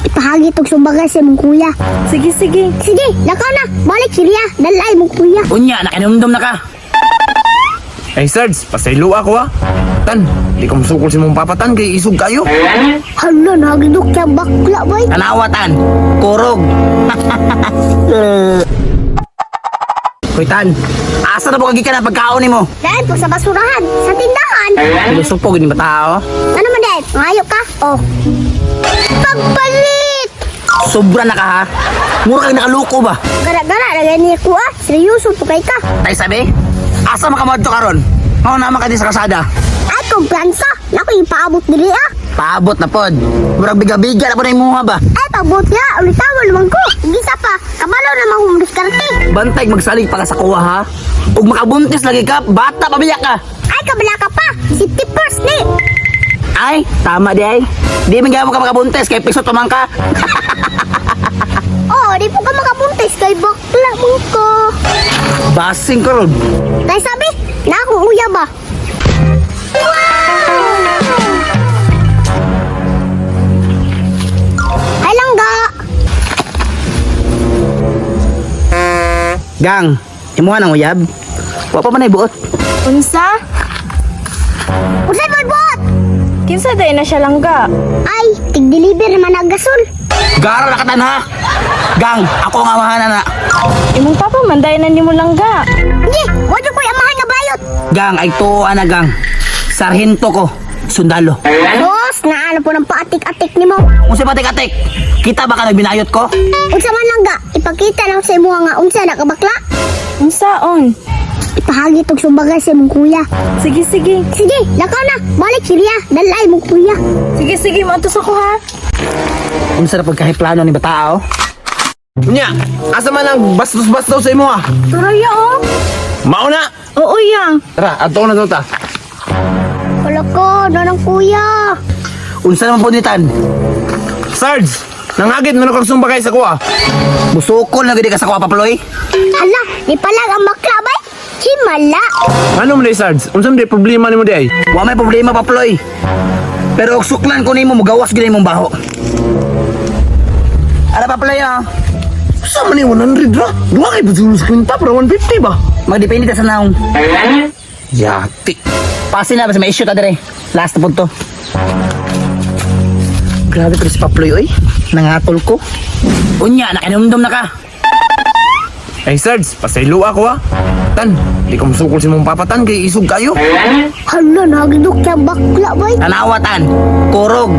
Ipahagi tog sumbaga sa imong kuya. Sige, sige. Sige, lakaw na. Balik siriya. Dalay mong kuya. Unya, nakainumdum na ka. Ay, Sarge, pasaylo ako ha. Tan, di ka musukol si mong papatan kay isog kayo. Hala, nagidok siya bakla, bay. Tanawatan, kurog. Hoy tan, asa na po kagi ka na pagkaon nimo? Dahil po sa basurahan, sa tindahan. Pilosopo gini ba tao? Ano man dahil? Ngayo ka? Oh. Pagpalit! Sobra na ka ha. Mura kang nakaluko ba? Gara-gara, lagay niya ko ah. Seryoso po kay ka. Tay sabi, asa makamadto karon? Mao na man ka di sa kasada. Ay, kumpiyansa. Naku, ipaabot diri ah. Paabot na pod. Murag biga-biga na po na imuha ba? Ay, paabot niya. Ulitawan naman ko. Gisa pa. Kabalo naman kong diskarte. Bantay magsalig pa ka sa kuha ha. Ug makabuntis lagi ka, bata pa biya ka. Ay, kabala ka pa. Safety first ni. Ay, tama di ay. Di man gyud mo ka makabuntis kay pisot pa man ka. Oh, di po ka makabuntis kay bakla mo ko. Basing ka ron. Tay sabi, na akong uya ba? Ay langga. Gang, imuha nang uyab. Wa pa man ay buot. Unsa? Unsay mo buot? Kinsa day na siya langga? Ay, tig-deliver naman ang gasol. Gara na katan ha. Gang, ako ang amahan na. Imong papa man day na nimo langga. Hindi, wala ko'y amahan nga bayot. Gang, ay tuwa na gang. Sarhento ko, sundalo. Boss, naano po ng paatik-atik nimo. Unsa pa atik? Kita ba ka nagbinayot ko? Unsa man langga, ipakita lang sa imo nga unsa na ka bakla. Unsaon? Ipahagi tog sumbaga sa imong kuya. Sige, sige. Sige, lakaw na. Balik siriya. Dalay mong kuya. Sige, sige, maantos ako ha. Unsa na pagkahiplano ni batao? Unya, asa man ang bastos-bastos sa imo ha? Turaya oh. Mauna! Oo ya. Tara, ato na to ta. Wala ko, nanang kuya. Unsa naman po nitan? Sarge, nangagit man kang sumbagay sa kuha. Musukol na gid ka sa kuha paploy. Hala, di palag ang bakla bay. Himala. Ano man day, Sarge? Unsa man day problema nimo day? Wa may problema paploy. Pero og suklan ko nimo mugawas gid imong baho. Ara paploy ah. Sa man ni 100 ra? Duha kay pasulong sa kwenta para 150 ba? Magdepende ta sa naong. Yati. Pasin na basta may issue ta dire. Last na pud to. Grabe ko si Paploy oy. Nangatol ko. Unya, nakainumdum na ka. Ay, Sarge, pasaylo ako ha. Tan, di ka musukol si mong papatan kay isog kayo. Hala, nagidok siya bakla bay. Tanawatan, kurog.